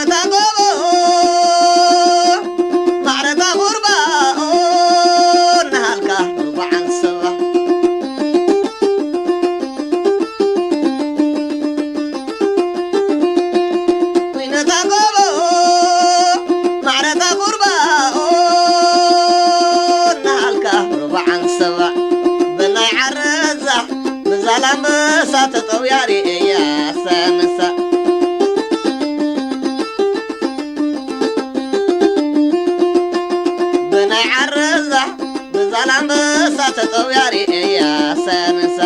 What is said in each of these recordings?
እታ ጎቦ ማዕረታ ቁርባኦ እናሃልካ ርቡዓን ሰባ። ኮይነታ ጎቦ ማዕረታ ቁርባኦ እናሃልካ ርቡዓን ሰባ። ብናይ ዓረዛ ብዛላምበሳ ተጠውያ ርእያ ሳንሳ። ብናይ ዓረዛ ብዛላምበሳ ተጠውያ ርእያ ሳንሳ።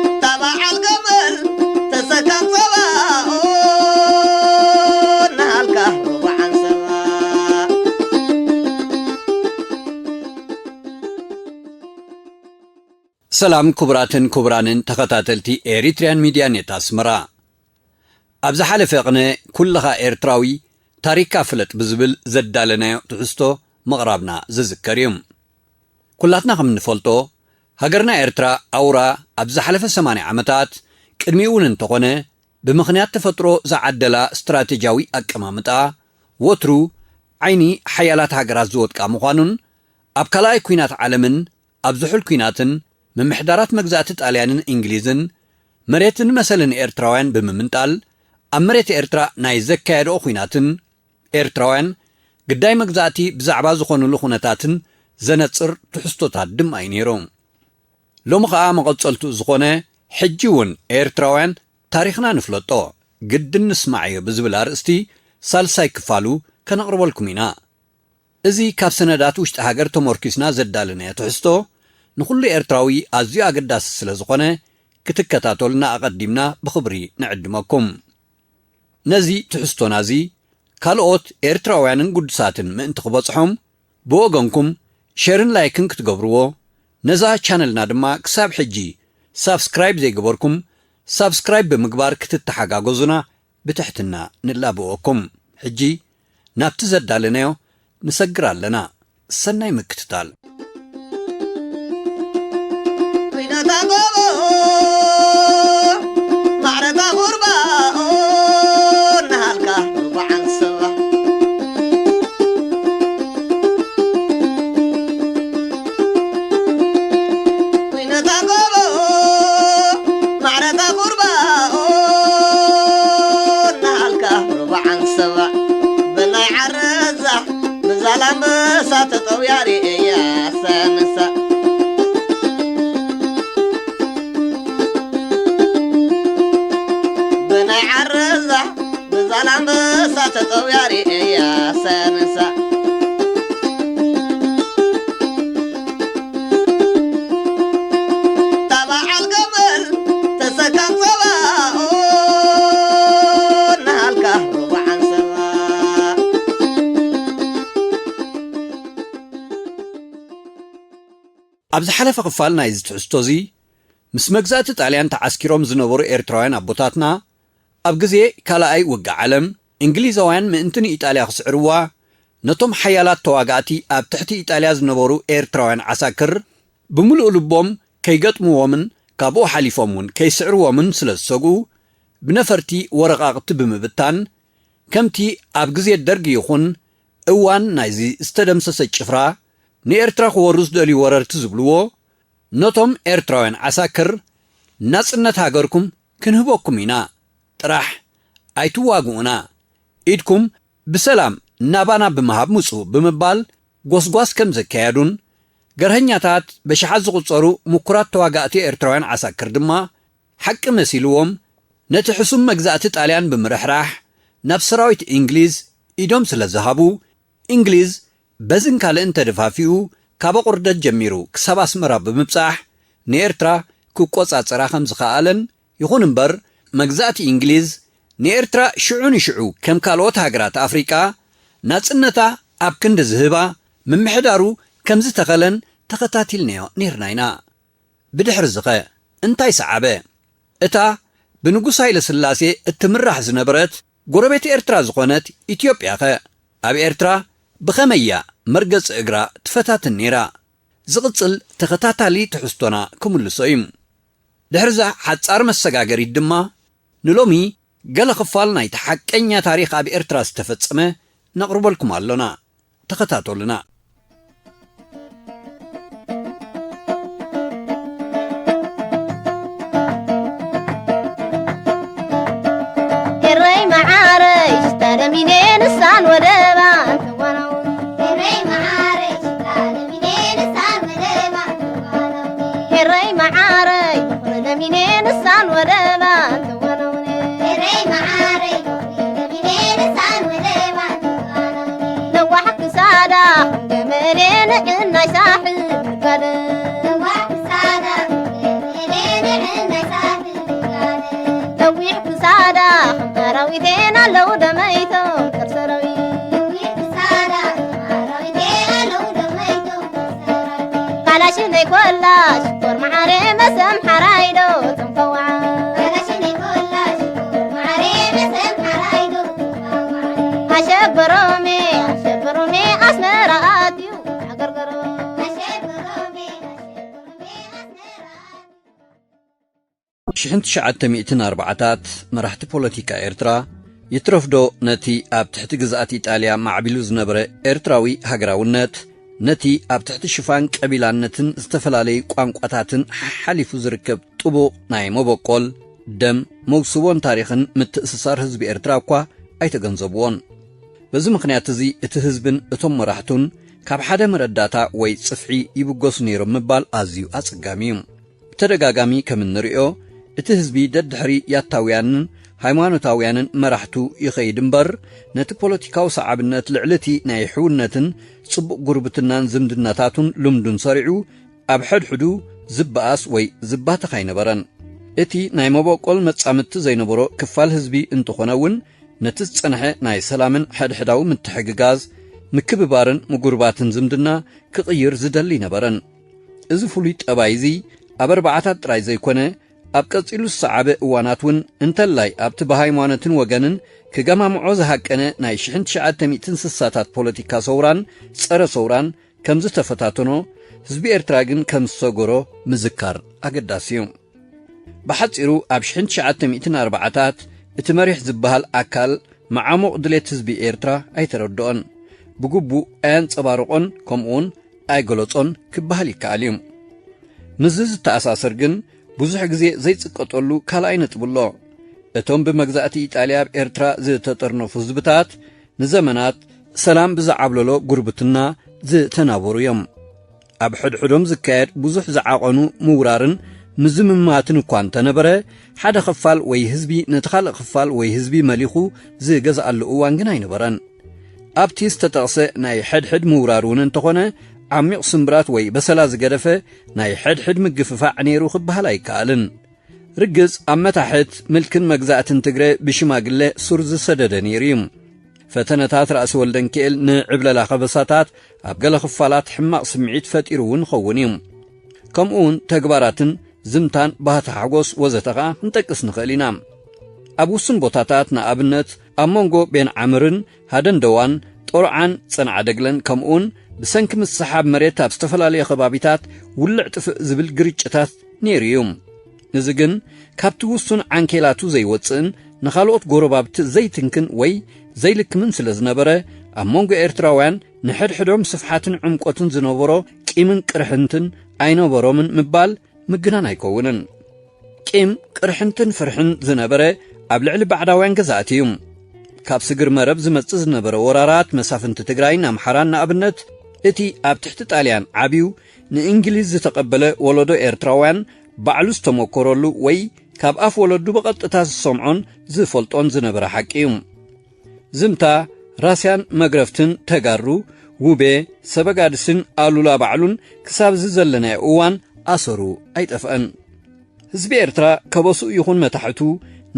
እታ በዓል ገመል ተሰካም ጸባኦ እናሃልካ ርቡዓን ሰባ። ሰላም ክቡራትን ክቡራንን ተኸታተልቲ ኤሪትሪያን ሚድያ ኔት ኣስመራ። ኣብ ዝሓለፈ ቅነ ኩልኻ ኤርትራዊ ታሪኽካ ፍለጥ ብዝብል ዘዳለናዮ ትሕዝቶ ምቕራብና ዝዝከር እዩ። ኩላትና ከም እንፈልጦ፣ ሃገርና ኤርትራ ኣውራ ኣብ ዝሓለፈ ሰማንያ ዓመታት፣ ቅድሚኡ እውን እንተኾነ፣ ብምኽንያት ተፈጥሮ ዝዓደላ ስትራቴጂያዊ ኣቀማምጣ፣ ወትሩ ዓይኒ ሓያላት ሃገራት ዝወድቃ ምዃኑን፣ ኣብ ካልኣይ ኲናት ዓለምን ኣብ ዝሑል ኲናትን ምምሕዳራት መግዛእቲ ጣልያንን እንግሊዝን መሬትን መሰልን ኤርትራውያን ብምምንጣል ኣብ መሬት ኤርትራ ናይ ዘካየድኦ ኲናትን ኤርትራውያን ግዳይ መግዛእቲ ብዛዕባ ዝኾኑሉ ኩነታትን ዘነጽር ትሕዝቶታት ድማ እዩ ነይሩ። ሎሚ ኸኣ መቐጸልቱ ዝኾነ ሕጂ እውን ኤርትራውያን ታሪኽና ንፍለጦ ግድን ንስማዓዮ ብዝብል ኣርእስቲ ሳልሳይ ክፋሉ ከነቕርበልኩም ኢና። እዚ ካብ ሰነዳት ውሽጢ ሃገር ተመርኲስና ዘዳለናዮ ትሕዝቶ ንኹሉ ኤርትራዊ ኣዝዩ ኣገዳሲ ስለ ዝኾነ ክትከታተሉና ኣቐዲምና ብኽብሪ ንዕድመኩም። ነዚ ትሕዝቶና እዚ ካልኦት ኤርትራውያንን ግዱሳትን ምእንቲ ክበጽሖም ብወገንኩም ሸርን ላይክን ክትገብርዎ፣ ነዛ ቻነልና ድማ ክሳብ ሕጂ ሳብስክራይብ ዘይገበርኩም ሳብስክራይብ ብምግባር ክትተሓጋገዙና ብትሕትና ንላበወኩም። ሕጂ ናብቲ ዘዳለናዮ ንሰግር ኣለና። ሰናይ ምክትታል። ኲናታ ጎቦ ማዕረታ ቁርባኦ እናሃልካ ርቡዓን ሰባ። ኲናታ ጎቦ ማዕረታ ቁርባኦ እናሃልካ ርቡዓን ሰባ። ብናይ ዓረዛ ብዛላምበሳ ተጠውያ ርእያ ሳንሳ። ብናይ ዓረዛ ብዛላምበሳ ተጠውያ ርእያ ሳንሳ። እታ በዓል ገመል ተሰካም ጸባኦ እናሃልካ ርቡዓን ሰባ። ኣብ ዝሓለፈ ክፋል ናይዚ ትሕዝቶ እዚ፣ ምስ መግዛእቲ ጣልያን ተዓስኪሮም ዝነበሩ ኤርትራውያን ኣቦታትና፣ ኣብ ግዜ ካልኣይ ውግእ ዓለም፣ እንግሊዛውያን ምእንቲ ንኢጣልያ ክስዕርዋ፣ ነቶም ሓያላት ተዋጋእቲ ኣብ ትሕቲ ኢጣልያ ዝነበሩ ኤርትራውያን ዓሳክር፣ ብምሉእ ልቦም ከይገጥምዎምን ካብኡ ሓሊፎም እውን ከይስዕርዎምን ስለ ዝሰግኡ፣ ብነፈርቲ ወረቓቕቲ ብምብታን፣ ከምቲ ኣብ ግዜ ደርጊ ይኹን እዋን ናይዚ ዝተደምሰሰ ጭፍራ፣ ንኤርትራ ክወሩ ዝደልዩ ወረርቲ ዝብልዎ፣ ነቶም ኤርትራውያን ዓሳክር፣ "ናጽነት ሃገርኩም ክንህበኩም ኢና፣ ጥራሕ ኣይትዋግኡና፣ ኢድኩም ብሰላም ናባና ብምሃብ ምጹ" ብምባል ጎስጓስ ከም ዘካየዱን፣ ገርሀኛታት በሽሓት ዝቑጸሩ ምኩራት ተዋጋእቲ ኤርትራውያን ዓሳክር ድማ፣ ሓቂ መሲልዎም፣ ነቲ ሕሱም መግዛእቲ ጣልያን ብምርሕራሕ፣ ናብ ሰራዊት እንግሊዝ ኢዶም ስለ ዝሃቡ፣ እንግሊዝ በዝን ካልእን ተደፋፊኡ፣ ካብ ኣቑርደት ጀሚሩ ክሳብ ኣስመራ ብምብጻሕ፣ ንኤርትራ ክቆጻጸራ ከም ዝኸኣለን፣ ይኹን እምበር፣ መግዛእቲ እንግሊዝ ንኤርትራ ሽዑ ንሽዑ ከም ካልኦት ሃገራት ኣፍሪቃ ናጽነታ ኣብ ክንዲ ዝህባ፣ ምምሕዳሩ ከም ዝተኸለን ተኸታቲልናዮ ኔርና ኢና። ብድሕሪ ዝኸ እንታይ ሰዓበ? እታ ብንጉስ ሃይለ ስላሴ እትምራሕ ዝነበረት ጎረቤት ኤርትራ ዝኾነት ኢትዮጵያኸ ኣብ ኤርትራ ብኸመይ እያ መርገጺ እግራ ትፈታትን ነይራ? ዝቕጽል ተኸታታሊ ትሕዝቶና ክምልሶ እዩ። ድሕርዛ ሓጻር መሰጋገሪት ድማ ንሎሚ ገለ ክፋል ናይቲ ሓቀኛ ታሪኽ ኣብ ኤርትራ ዝተፈጸመ ነቕርበልኩም ኣሎና። ተኸታተሉና። ኤረይ መዓረይ ሽታ ደሚኔ ንሳን ወደባ እንተዋናው። ኤረይ መዓረይ ሽታ ደሚኔ ንሳን ወደባ እንተዋናው። ኤረይ መዓረይ ፍቕሪ ደሚኔ ንሳን ወደባ እንተዋናው። ኤረይ መዓረይ ፍቕሪ ደሚኔ ንሳን ወደባ እንተዋናው። ነዋሕ ክሳዳ ከም ገመሌ ንዕናይ ሳሕል ጋደ። ነዋሕ ክሳዳ ከም ገመሌ ንዕናይ ሳሕል ነዊሕ ክሳዳ ከም ኣራዊቴን ኣለዉ ደመይቶም ጥርሰረዊ። ነዊሕ ክሳዳ ከም ኣራዊቴን ኣለዉ ደመይቶም ጥርሰረዊ። ካላሽነይ ኮላ ሽኮር መዓረ መሰም ሓራይዶ ጽምፈዋ። ካላሽነይ ኮላ ሽኮር መዓረ መሰም ሓራይዶ ጽምፈዋ። ኣሸበሮሜ ኣሸበሮሜ ኣስመራ ኣትዩ ዓገርገሮ። ኣሸበሮሜ ኣሸበሮሜ ኣስመራ ኣትዩ ሽሕን ትሽዓተ ሚእትን ኣርባዓታት መራሕቲ ፖለቲካ ኤርትራ፣ ይትረፍዶ ነቲ ኣብ ትሕቲ ግዝኣት ኢጣልያ ማዕቢሉ ዝነበረ ኤርትራዊ ሃገራውነት፣ ነቲ ኣብ ትሕቲ ሽፋን ቀቢላነትን ዝተፈላለዩ ቋንቋታትን ሓሓሊፉ ዝርከብ ጥቡቕ ናይ መበቆል፣ ደም፣ መውስቦን ታሪኽን ምትእስሳር ህዝቢ ኤርትራ እኳ ኣይተገንዘብዎን። በዚ ምኽንያት እዚ እቲ ህዝብን እቶም መራሕቱን ካብ ሓደ መረዳእታ ወይ ጽፍዒ ይብገሱ ነይሮም ምባል ኣዝዩ ኣጸጋሚ እዩ። ብተደጋጋሚ ከም እንርእዮ፣ እቲ ህዝቢ ደድሕሪ ያታውያንን ሃይማኖታውያንን መራሕቱ ይኸይድ እምበር፣ ነቲ ፖለቲካዊ ሰዓብነት ልዕሊ እቲ ናይ ሕውነትን ጽቡቕ ጉርብትናን ዝምድናታቱን ልምዱን ሰሪዑ፣ ኣብ ሕድሕዱ ዝበኣስ ወይ ዝባተኽ ኣይነበረን። እቲ ናይ መበቆል መጻምድቲ ዘይነበሮ ክፋል ህዝቢ እንተኾነ እውን፣ ነቲ ዝጸንሐ ናይ ሰላምን ሕድሕዳዊ ምትሕግጋዝ፣ ምክብባርን ምጉርባትን ዝምድና ክቕይር ዝደሊ ኣይነበረን። እዚ ፍሉይ ጠባይ እዚ ኣብ ኣርባዓታት ጥራይ ዘይኮነ፣ ኣብ ቀጺሉ ዝሰዓበ እዋናት እውን እንተላይ ኣብቲ ብሃይማኖትን ወገንን ክገማምዖ ዝሃቀነ ናይ ሽሕን ትሽዓተ ሚእትን ስሳታት ፖለቲካ ሰውራን ጸረ ሰውራን ከም ዝተፈታተኖ፣ ህዝቢ ኤርትራ ግን ከም ዝሰገሮ ምዝካር ኣገዳሲ እዩ። ብሓጺሩ ኣብ ሽሕን ትሽዓተ ሚእትን ኣርባዓታት እቲ መሪሕ ዝበሃል ኣካል መዓሙቕ ድሌት ህዝቢ ኤርትራ ኣይተረድኦን፣ ብግቡእ ኣየንጸባረቖን፣ ከምኡውን ኣይገለጾን ክበሃል ይከኣል እዩ። ምስዚ ዝተኣሳሰር ግን ብዙሕ ግዜ ዘይጽቀጠሉ ካልኣይ ነጥቢ ኣሎ። እቶም ብመግዛእቲ ኢጣልያ ኣብ ኤርትራ ዝተጠርነፉ ህዝብታት ንዘመናት ሰላም ብዝዓብለሎ ጉርብትና ዝተናበሩ እዮም። ኣብ ሕድሕዶም ዝካየድ ብዙሕ ዝዓቐኑ ምውራርን ምዝምማትን እኳ እንተነበረ፣ ሓደ ክፋል ወይ ህዝቢ ነቲ ካልእ ክፋል ወይ ህዝቢ መሊኹ ዝገዝኣሉ እዋን ግን ኣይነበረን። ኣብቲ ዝተጠቕሰ ናይ ሕድሕድ ምውራር እውን እንተኾነ፣ ዓሚቕ ስምብራት ወይ በሰላ ዝገደፈ ናይ ሕድሕድ ምግፍፋዕ ነይሩ ክበሃል ኣይከኣልን። ርግጽ፣ ኣብ መታሕት ምልክን መግዛእትን ትግረ ብሽማግለ ሱር ዝሰደደ ነይሩ እዩ። ፈተነታት ራእሲ ወልደንኪኤል ንዕብለላ ከበሳታት ኣብ ገለ ክፋላት ሕማቕ ስምዒት ፈጢሩ እውን ይኸውን እዩ። ከምኡውን ተግባራትን ዝምታን ባህታ ሓጎስ ወዘተ ኸኣ ክንጠቅስ ንኽእል ኢና። ኣብ ውሱን ቦታታት፣ ንኣብነት ኣብ መንጎ ቤን ዓምርን ሃደንደዋን፣ ጦርዓን ጸንዓደግለን፣ ከምኡውን ብሰንኪ ምስሓብ መሬት ኣብ ዝተፈላለየ ከባቢታት ውልዕ ጥፍእ ዝብል ግርጭታት ነይሩ እዩ። እዚ ግን ካብቲ ውሱን ዓንኬላቱ ዘይወጽእን ንኻልኦት ጎረባብቲ ዘይትንክን ወይ ዘይልክምን ስለ ዝነበረ፣ ኣብ መንጎ ኤርትራውያን ንሕድሕዶም ስፍሓትን ዕምቆትን ዝነበሮ ቂምን ቅርሕንትን ኣይነበሮምን ምባል ምግናን ኣይከውንን። ቂም፣ ቅርሕንትን ፍርሕን ዝነበረ ኣብ ልዕሊ ባዕዳውያን ገዛእቲ እዩ። ካብ ስግር መረብ ዝመጽእ ዝነበረ ወራራት መሳፍንቲ ትግራይን ኣምሓራን ንኣብነት፣ እቲ ኣብ ትሕቲ ጣልያን ዓብዩ ንእንግሊዝ ዝተቐበለ ወለዶ ኤርትራውያን ባዕሉ ዝተመኮረሉ ወይ ካብ ኣፍ ወለዱ ብቐጥታ ዝሰምዖን ዝፈልጦን ዝነበረ ሓቂ እዩ። ዝምታ፣ ራስያን መግረፍትን ተጋሩ፣ ውቤ፣ ሰበጋድስን ኣሉላ ባዕሉን ክሳብ እዚ ዘለናዮ እዋን ኣሰሩ ኣይጠፍአን። ህዝቢ ኤርትራ ከበስኡ ይኹን መታሕቱ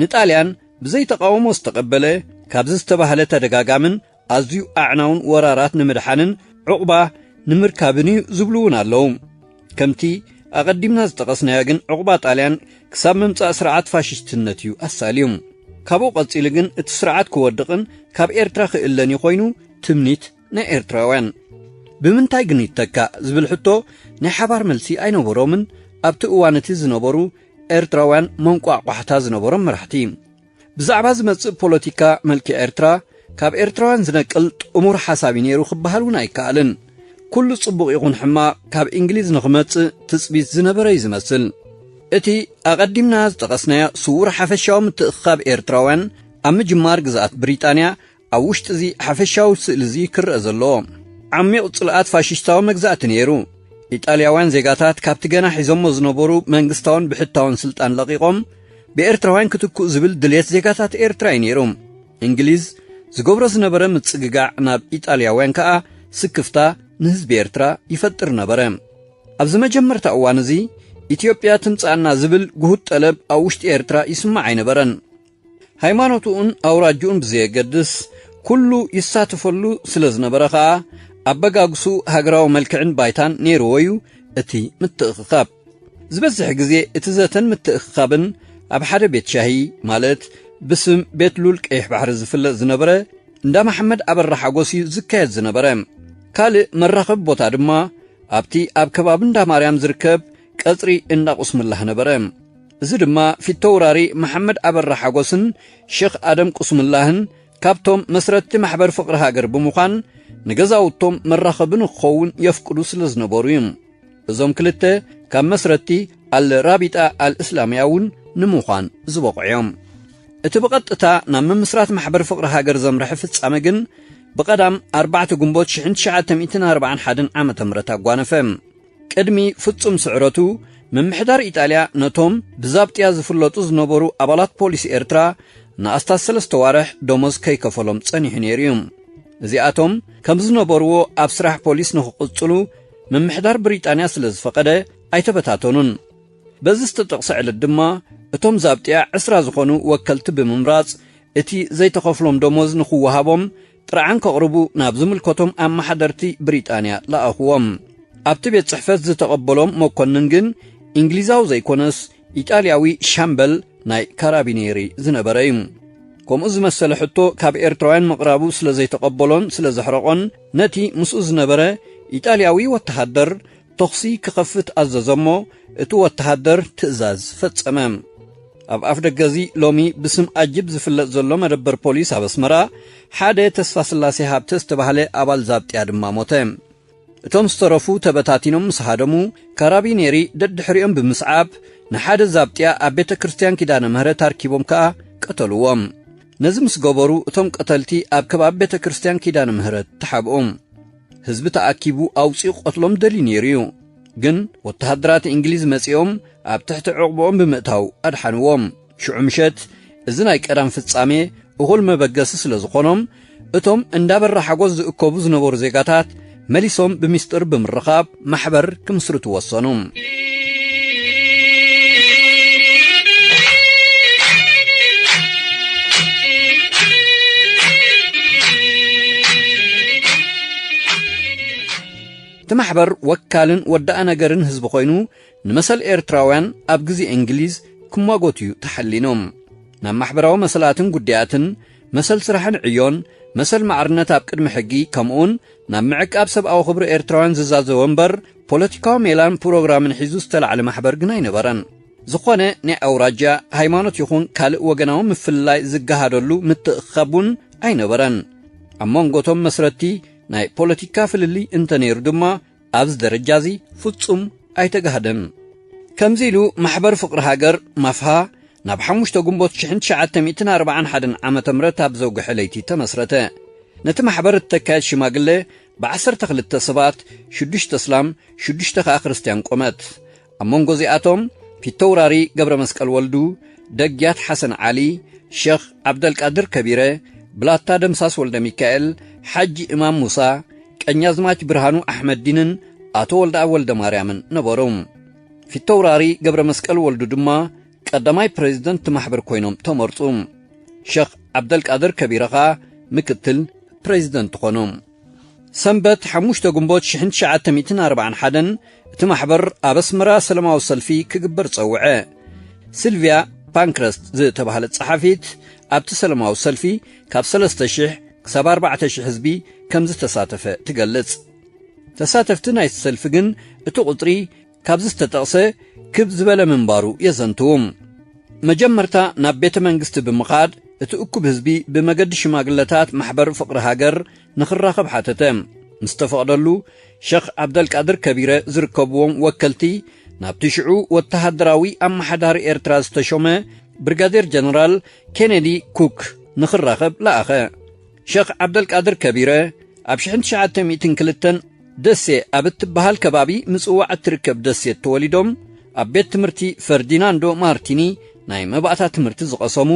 ንጣልያን ብዘይ ተቓውሞ ዝተቐበለ፣ ካብዚ ዝተባህለ ተደጋጋምን ኣዝዩ ኣዕናውን ወራራት ንምድሓንን ዑቕባ ንምርካብን እዩ ዝብሉ እውን ኣለዉ። ከምቲ ኣቐዲምና ዝጠቐስናዮ ግን ዑቕባ ጣልያን ክሳብ ምምጻእ ስርዓት ፋሽስትነት እዩ ኣሳልዩ። ካብኡ ቀጺሉ ግን እቲ ስርዓት ክወድቕን ካብ ኤርትራ ክእለን እዩ ኮይኑ ትምኒት ናይ ኤርትራውያን። ብምንታይ ግን ይተካእ ዝብል ሕቶ ናይ ሓባር መልሲ ኣይነበሮምን ኣብቲ እዋን እቲ ዝነበሩ ኤርትራውያን መንቋቋሕታ ዝነበሮም መራሕቲ። ብዛዕባ ዝመጽእ ፖለቲካ መልክዕ ኤርትራ ካብ ኤርትራውያን ዝነቅል ጥሙር ሓሳብ እዩ ነይሩ ክበሃል እውን ኣይከኣልን። ኩሉ ጽቡቕ ይኹን ሕማቕ ካብ እንግሊዝ ንኽመጽእ ትጽቢት ዝነበረ እዩ ዝመስል። እቲ ኣቐዲምና ዝጠቐስናዮ ስዉር ሓፈሻዊ ምትእኽኻብ ኤርትራውያን ኣብ ምጅማር ግዝኣት ብሪጣንያ ኣብ ውሽጢ እዚ ሓፈሻዊ ስእሊ እዚ ክረአ ዘለዎ ዓሚቕ ጽልኣት ፋሽስታዊ መግዛእቲ ነይሩ። ኢጣልያውያን ዜጋታት ካብቲ ገና ሒዞሞ ዝነበሩ መንግስታውን ብሕታውን ስልጣን ለቒቖም ብኤርትራውያን ክትክኡ ዝብል ድልየት ዜጋታት ኤርትራ እዩ ነይሩ። እንግሊዝ ዝገብሮ ዝነበረ ምጽግጋዕ ናብ ኢጣልያውያን ከኣ ስክፍታ ንህዝቢ ኤርትራ ይፈጥር ነበረ። ኣብዚ መጀመርታ እዋን እዚ ኢትዮጵያ ትምጻኣና ዝብል ግሁድ ጠለብ ኣብ ውሽጢ ኤርትራ ይስማዕ ኣይነበረን። ሃይማኖትኡን ኣውራጅኡን ብዘየገድስ ኩሉ ይሳተፈሉ ስለ ዝነበረ ከኣ ኣበጋግሱ ሃገራዊ መልክዕን ባይታን ነይርዎ እዩ እቲ ምትእኽኻብ። ዝበዝሕ ግዜ እቲ ዘተን ምትእኽኻብን ኣብ ሓደ ቤት ሻሂ፣ ማለት ብስም ቤት ሉል ቀይሕ ባሕሪ ዝፍለጥ ዝነበረ እንዳ መሓመድ ኣበራ ሓጎስ እዩ ዝካየድ ዝነበረ። ካልእ መራኸቢ ቦታ ድማ ኣብቲ ኣብ ከባቢ እንዳ ማርያም ዝርከብ ቀጽሪ እንዳ ቁስምላህ ነበረ። እዚ ድማ ፊተውራሪ መሓመድ ኣበራ ሓጎስን ሸኽ ኣደም ቁስምላህን ካብቶም መስረትቲ ማሕበር ፍቕሪ ሃገር ብምዃን ንገዛውቶም መራኸቢ ንክኸውን የፍቅዱ ስለ ዝነበሩ እዩ። እዞም ክልተ ካብ መስረትቲ ኣል ራቢጣ ኣል እስላምያ እውን ንምዃን ዝበቑዑ እዮም። እቲ ብቐጥታ ናብ ምምስራት ማሕበር ፍቕሪ ሃገር ዘምርሐ ፍጻመ ግን ብቐዳም ኣርባዕተ ግንቦት ሽሕን ትሽዓተ ሚእትን ኣርባዓን ሓደን ዓመተ ምህረት ኣጓነፈ። ቅድሚ ፍጹም ስዕረቱ፣ ምምሕዳር ኢጣልያ ነቶም ብዛብጥያ ዝፍለጡ ዝነበሩ ኣባላት ፖሊስ ኤርትራ ንኣስታት ሰለስተ ዋርሕ ደሞዝ ከይከፈሎም ጸኒሑ ነይሩ እዩ። እዚኣቶም ከም ዝነበርዎ ኣብ ስራሕ ፖሊስ ንኽቕጽሉ ምምሕዳር ብሪጣንያ ስለ ዝፈቐደ ኣይተበታተኑን። በዚ ዝተጠቕሰ ዕለት ድማ እቶም ዛብጥያ ዕስራ ዝኾኑ ወከልቲ ብምምራጽ እቲ ዘይተኸፍሎም ደሞዝ ንኽወሃቦም ጥርዓን ከቕርቡ ናብ ዝምልከቶም ኣመሓደርቲ ብሪጣንያ ለኣኽዎም። ኣብቲ ቤት ጽሕፈት ዝተቐበሎም መኮንን ግን እንግሊዛዊ ዘይኮነስ ኢጣልያዊ ሻምበል ናይ ካራቢኔሪ ዝነበረ እዩ። ከምኡ ዝመሰለ ሕቶ ካብ ኤርትራውያን ምቕራቡ ስለ ዘይተቐበሎን ስለ ዘሕረቖን ነቲ ምስኡ ዝነበረ ኢጣልያዊ ወተሃደር ተኹሲ ክኸፍት ኣዘዘ እሞ እቲ ወተሃደር ትእዛዝ ፈጸመ። ኣብ ኣፍ ደገ እዚ ሎሚ ብስም ኣጅብ ዝፍለጥ ዘሎ መደበር ፖሊስ ኣብ ኣስመራ ሓደ ተስፋ ስላሴ ሃብተ ዝተባህለ ኣባል ዛብጥያ ድማ ሞተ። እቶም ዝተረፉ ተበታቲኖም ምስ ሃደሙ ካራቢኔሪ ደድሕሪኦም ብምስዓብ ንሓደ ዛብጥያ ኣብ ቤተ ክርስቲያን ኪዳነ ምህረት ኣርኪቦም ከኣ ቀተልዎም። ነዚ ምስ ገበሩ እቶም ቀተልቲ ኣብ ከባቢ ቤተ ክርስቲያን ኪዳነ ምህረት ተሓብኡ። ህዝቢ ተኣኪቡ ኣውጺኡ ክቐትሎም ደልዩ ነይሩ እዩ። ግን ወተሃደራት እንግሊዝ መጺኦም ኣብ ትሕቲ ዕቑብኦም ብምእታው ኣድሓንዎም። ሽዑ ምሸት እዚ ናይ ቀዳም ፍጻሜ እኹል መበገሲ ስለ ዝኾኖም እቶም እንዳበራ ሓጎስ ዝእከቡ ዝነበሩ ዜጋታት መሊሶም ብምስጢር ብምርኻብ ማሕበር ክምስርቱ ወሰኑ። እቲ ማሕበር ወካልን ወዳኣ ነገርን ህዝቢ ኮይኑ ንመሰል ኤርትራውያን ኣብ ግዜ እንግሊዝ ክሟጎት እዩ ተሓሊኑ። ናብ ማሕበራዊ መሰላትን ጉዳያትን፣ መሰል ስራሕን ዕዮን፣ መሰል ማዕርነት ኣብ ቅድሚ ሕጊ፣ ከምኡውን ናብ ምዕቃብ ሰብኣዊ ክብሪ ኤርትራውያን ዝዛዘወ እምበር ፖለቲካዊ ሜላን ፕሮግራምን ሒዙ ዝተላዕለ ማሕበር ግን ኣይነበረን። ዝኾነ ናይ ኣውራጃ፣ ሃይማኖት ይኹን ካልእ ወገናዊ ምፍልላይ ዝገሃደሉ ምትእኽኻብ እውን ኣይነበረን። ኣብ መንጎቶም መስረቲ ናይ ፖለቲካ ፍልልይ እንተነይሩ ድማ ኣብዚ ደረጃ እዚ ፍጹም ኣይተጋህደን። ከምዚ ኢሉ ማሕበር ፍቕሪ ሃገር ማፍሃ ናብ ሓሙሽተ ግንቦት ሽሕን ትሽዓተ ሚእትን ኣርባዓን ሓደን ዓመተ ምህረት ኣብ ዘውግሐ ለይቲ ተመስረተ። ነቲ ማሕበር እተካየድ ሽማግለ ብዓሰርተ ክልተ ሰባት፣ ሽዱሽተ እስላም፣ ሽዱሽተ ከኣ ክርስትያን ቆመት። ኣብ መንጎ እዚኣቶም ፊተውራሪ ገብረ መስቀል ወልዱ፣ ደግያት ሓሰን ዓሊ፣ ሸኽ ዓብደልቃድር ከቢረ፣ ብላታ ደምሳስ ወልደ ሚካኤል፣ ሓጂ እማም ሙሳ፣ ቀኛዝማች ብርሃኑ ኣሕመዲንን ኣቶ ወልደኣብ ወልደ ማርያምን ነበሩ። ፊተውራሪ ገብረ መስቀል ወልዱ ድማ ቀዳማይ ፕሬዚደንት ማሕበር ኮይኖም ተመርጹ። ሸኽ ዓብደልቃድር ከቢረ ኸኣ ምክትል ፕሬዚደንት ኾኑ። ሰንበት ሓሙሽተ ግንቦት ሽሕን ትሽዓተ ሚእትን ኣርባዓን ሓደን እቲ ማሕበር ኣብ ኣስመራ ሰላማዊ ሰልፊ ክግበር ጸውዐ። ሲልቪያ ፓንክረስት ዝተባህለት ጸሓፊት ኣብቲ ሰላማዊ ሰልፊ ካብ ሰለስተ ሽሕ ክሳብ ኣርባዕተ ሽሕ ህዝቢ ከም ዝተሳተፈ ትገልጽ። ተሳተፍቲ ናይቲ ሰልፊ ግን እቲ ቁጽሪ ካብዚ ዝተጠቕሰ ክብ ዝበለ ምንባሩ የዘንትዉ። መጀመርታ ናብ ቤተ መንግስቲ ብምኻድ፣ እቲ እኩብ ህዝቢ ብመገዲ ሽማግለታት ማሕበር ፍቕሪ ሃገር ንኽራኸብ ሓተተ። ምስ ተፈቕደሉ፣ ሸኽ ዓብደልቃድር ከቢረ ዝርከብዎም ወከልቲ ናብቲ ሽዑ ወተሃደራዊ ኣመሓዳሪ ኤርትራ ዝተሾመ ብርጋዴር ጀነራል ኬነዲ ኩክ ንኽራኸብ ለኣኸ። ሸኽ ዓብደልቃድር ከቢረ ኣብ ሽሕን ትሽዓተ ሚእትን ክልተን ደሴ ኣብ እትበሃል ከባቢ ምጽዋዕ እትርከብ ደሴት ተወሊዶም፣ ኣብ ቤት ትምህርቲ ፈርዲናንዶ ማርቲኒ ናይ መባእታ ትምህርቲ ዝቐሰሙ፣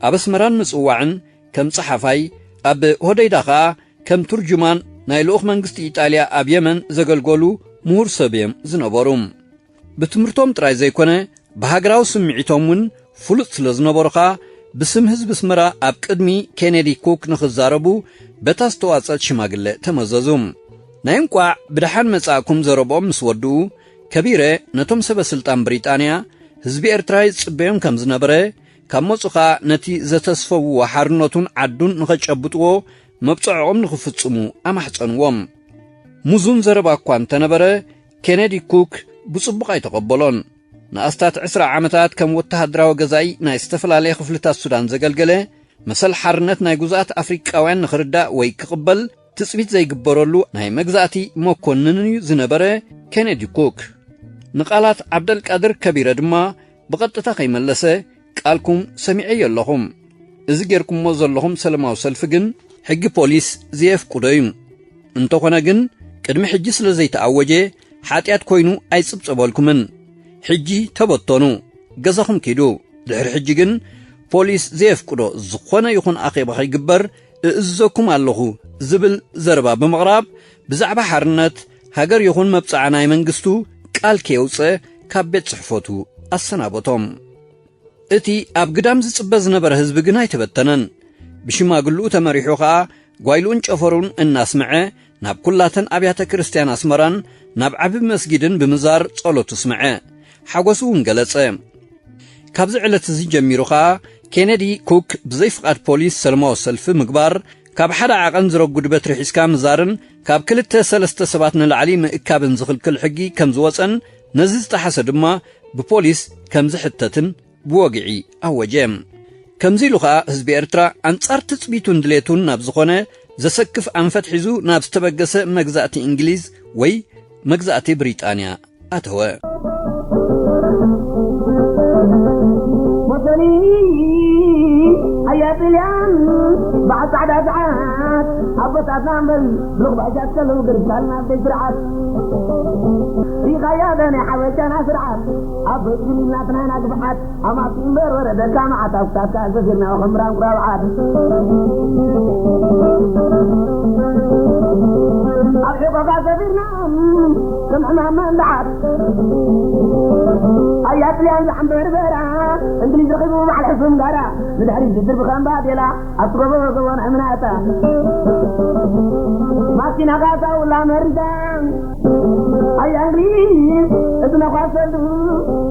ኣብ ኣስመራን ምጽዋዕን ከም ጸሓፋይ፣ ኣብ ሆደይዳ ኸኣ ከም ቱርጁማን ናይ ልኡኽ መንግስቲ ኢጣልያ ኣብ የመን ዘገልገሉ ምሁር ሰብ እዮም ዝነበሩ። ብትምህርቶም ጥራይ ዘይኮነ፣ ብሃገራዊ ስምዒቶም እውን ፍሉጥ ስለ ዝነበሩ ኸኣ፣ ብስም ህዝቢ ኣስመራ ኣብ ቅድሚ ኬነዲ ኩክ ንኽዛረቡ በታ ዝተዋጸት ሽማግለ ተመዘዙ። ናይ እንቋዕ ብደሓን መጻእኩም ዘረብኦም ምስ ወድኡ፣ ከቢረ ነቶም ሰበ ስልጣን ብሪጣንያ፣ ህዝቢ ኤርትራ ይጽበዮም ከም ዝነበረ፣ ካብ መጹ ኸኣ ነቲ ዘተስፈውዎ ሓርነቱን ዓዱን ንኸጨብጥዎ መብጽዖኦም ንኽፍጽሙ ኣማሕጸንዎም። ሙዙን ዘረባ እኳ እንተነበረ፣ ኬነዲ ኩክ ብጽቡቕ ኣይተቐበሎን። ንኣስታት ዕስራ ዓመታት ከም ወተሃደራዊ ገዛኢ ናይ ዝተፈላለየ ክፍልታት ሱዳን ዘገልገለ፣ መሰል ሓርነት ናይ ግዙኣት ኣፍሪቃውያን ንኽርዳእ ወይ ክቕበል ትጽቢት ዘይግበረሉ ናይ መግዛእቲ መኮንን እዩ ዝነበረ ኬነዲ ኩክ። ንቓላት ዓብደልቃድር ከቢረ ድማ ብቐጥታ ከይመለሰ፣ "ቃልኩም ሰሚዐዮ ኣለኹም። እዚ ጌርኩሞ ዘለኹም ሰለማዊ ሰልፊ ግን ሕጊ ፖሊስ ዘየፍቅዶ እዩ። እንተኾነ ግን፣ ቅድሚ ሕጂ ስለ ዘይተኣወጀ፣ ሓጢኣት ኮይኑ ኣይጽብጸበልኩምን። ሕጂ ተበተኑ፣ ገዛኹም ኪዱ። ድሕሪ ሕጂ ግን፣ ፖሊስ ዘየፍቅዶ ዝኾነ ይኹን ኣኼባ ከይግበር እእዝዘኩም ኣለኹ" ዝብል ዘረባ ብምቕራብ፣ ብዛዕባ ሓርነት ሃገር ይኹን መብጽዓ ናይ መንግስቱ ቃል ከየውጸ ካብ ቤት ጽሕፈቱ ኣሰናበቶም። እቲ ኣብ ግዳም ዝጽበ ዝነበረ ህዝቢ ግን ኣይተበተነን። ብሽማግልኡ ተመሪሑ ኸኣ፣ ጓይልኡን ጨፈሩን እናስምዐ፣ ናብ ኩላተን ኣብያተ ክርስትያን ኣስመራን ናብ ዓቢ መስጊድን ብምዛር ጸሎቱ ስምዐ። ሓጎሱ እውን ገለጸ። ካብዚ ዕለት እዚ ጀሚሩ ኸኣ፣ ኬነዲ ኩክ ብዘይ ፍቓድ ፖሊስ ሰለማዊ ሰልፊ ምግባር፣ ካብ ሓደ ዓቐን ዝረጉድ በትሪ ሒዝካ ምዛርን ካብ ክልተ ሰለስተ ሰባት ንላዕሊ ምእካብን ዝኽልክል ሕጊ ከም ዝወጸን፣ ነዚ ዝጠሓሰ ድማ ብፖሊስ ከም ዝሕተትን ብወግዒ ኣወጀ። ከምዚ ኢሉ ኸኣ ህዝቢ ኤርትራ ኣንጻር ትጽቢቱን ድሌቱን ናብ ዝኾነ ዘሰክፍ ኣንፈት ሒዙ ናብ ዝተበገሰ መግዛእቲ እንግሊዝ ወይ መግዛእቲ ብሪጣንያ ኣተወ። ሞሶሊኒ፣ ኣያ ጥልያን፣ በዓል ጻዕዳ ሰዓት፣ ኣቦታትና እምበል፣ ብሉኽ ብሕሻት ከለዉ፣ ገሪስካልና ኣብ ደይ ስርዓት። ሪኻያ ዶ ናይ ሓበሻና ስርዓት፣ ኣብ በይትን ኢልናትና ኢና ግፍዓት። ኣማቲ እምበር ወረደካ መዓት፣ ኣብ ክሳድካ ኣሰፊርና ከም ብራንቁራ በዓል። ኣብ ሕቆኻ ሰፊርና ከም ሕማም መንብዓት። ኣያ ጥልያን ዝዓምበርበራ፣ እንግሊዝ ረኺቡ በዓል ሕሱም ጋራ፣ ንድሕሪት ዝድርቢ ከም ባዴላ፣ ኣብ ትጎቦ ጎቦ ናይ ምናታ። ማኪና ካሳውላ መሪዳ፣ ኣያ እንግሊዝ እቲ ነኳሰሉ፣